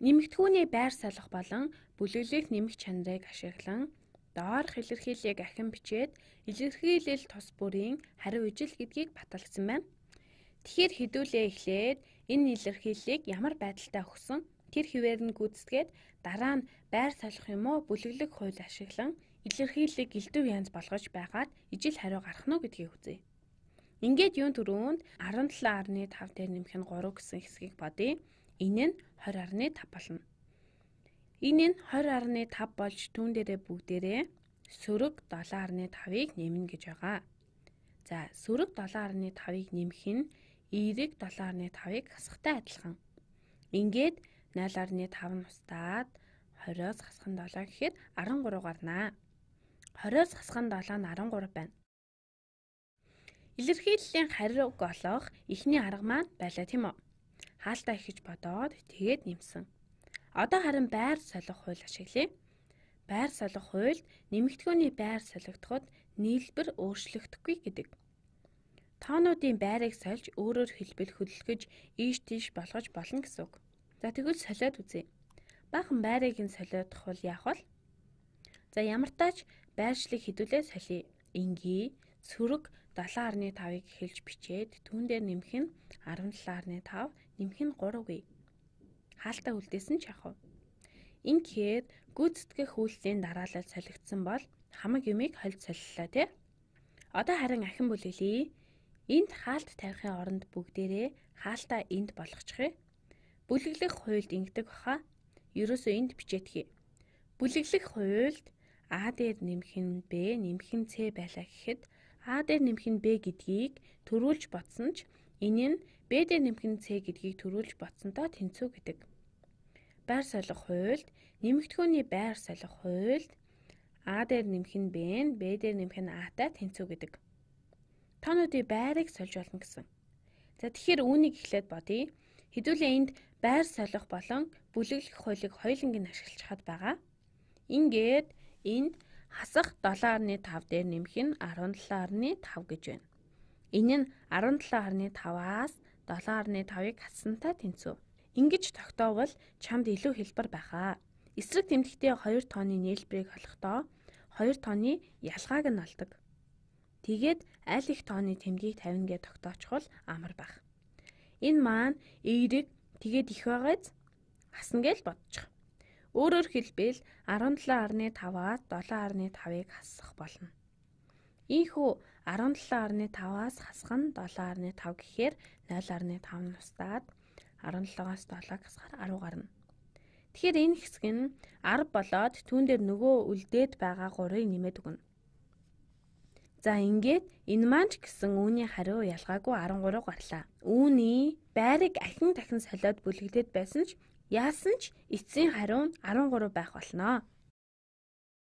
Нэмэгдхүүний байр солих болон бүлэглэх нэмэх чанарыг ашиглан доорх илэрхийллийг ахин бичээд илэрхийлэл тус бүрийн хариу ижил гэдгийг баталсан байна. Тэгэхээр хэдүүлээ эхлээд энэ илэрхийллийг ямар байдалтай өгсөн тэр хэвээр нь гүйцэтгээд дараа нь байр солих юм уу бүлэглэх хууль ашиглан илэрхийллийг элдв янз болгож байгаад ижил хариу гарах нь уу гэдгийг үзье. Ингээд юун түрүүнд 17.5 дээр нэмэх нь 3 гэсэн хэсгийг бодъё. Энэ нь 20.5 болно. Энэ нь 20.5 болж түүн дээрээ бүгдээрээ сөрөг 7.5-ыг нэмнэ гэж байгаа. За, сөрөг 7.5-ыг нэмэх нь эерэг 7.5-ыг хасахтай адилхан. Ингээд 0.5 нь устдаад 20-оос хасах нь 7 гэхэд 13 гарнаа. 20-оос хасах нь 7 нь 13 байна. Илэрхийллийн хариуг олох эхний арга маань байлаа, тийм үү? Хаалтаа их гэж бодоод тэгээд нэмсэн. Одоо харин байр солих хууль ашиглая. Байр солих хуульд нэмэгдхүүний байр солигдоход нийлбэр өөрчлөгдөхгүй гэдэг. Тоонуудын байрыг сольж өөрөөр хэлбэл хөдөлгөж ийш тийш болгож болно гэсэн үг. За, тэгвэл солиод үзье. Баахан байрыг нь солиодох бол яах вэ? За, ямар тач байршлыг хэдүүлээ солиё. Ингийн сөрөг 7.5-ыг хэлж бичээд түүн дээр нэмэх нь 17.5 нэмэх нь 3 гээ. Хаалтаа үлдээсэн ч яах вэ? Ингэхээр гүйцэтгэх үйлсийн дараалал солигдсон бол хамаг юмыг хольж солилоо, тий? Одоо харин ахин бүлэглэе. Энд хаалт тавихын оронд бүгдээрээ хаалтаа энд болгочихъя. Бүлэглэх хуульд ингэдэг баха. Ерөөсөө энд бичээдхий. Бүлэглэх хуульд А дээр нэмэх нь Б, нэмэх нь С байлаа гэхэд А дээр нэмэх нь Б гэдгийг төрүүлж бодсон ч энэ нь Б дээр нэмэх нь С гэдгийг төрүүлж бодсонтой тэнцүү гэдэг. Байр солих хуульд нэмэгдхүүний байр солих хуульд А дээр нэмэх нь Б нь Б дээр нэмэх нь А-тай тэнцүү гэдэг. Тоонуудын байрыг сольж болно гэсэн. За, тэгэхээр үүнийг эхлээд бодъё. Хэдүүлээ энд байр солих болон бүлэглэх хуулийг хоёуланг нь ашиглаж байгаа. Ингээд энд хасах 7.5 дээр нэмэх нь 17.5 гэж байна. Энэ нь 17.5-аас 7.5-ыг хасантай тэнцүү. Ингэж тогтоовол чамд илүү хэлбэр байхаа. Эсрэг тэмдэгтээ 2 тооны нийлбэрийг олохдоо 2 тооны ялгааг нь олдог. Тэгээд аль их тооны тэмдгийг тавина гэж тогтоочхол амар байх. Энэ маань эерэг тэгээд их байгаац хасна гэж бодчих. Өөрөөр хэлбэл 17.5-аас 7.5-ыг хасах болно. Ийхүү 17.5-аас хасах нь 7.5 гэхээр 0.5 нь устдаад 17-аас 7-ыг хасахаар 10 гарна. Тэгэхээр энэ хэсэг нь 10 болоод түүн дээр нөгөө үлдээд байгаа 3-ыг нэмээд өгнө. За, ингээд энэ маань ч гэсэн үүний хариу ялгаагүй 13 гарлаа. Үүний байрыг ахин дахин солиод бүлэглээд байсан ч яасан ч эцсийн хариу нь 13 байх болно.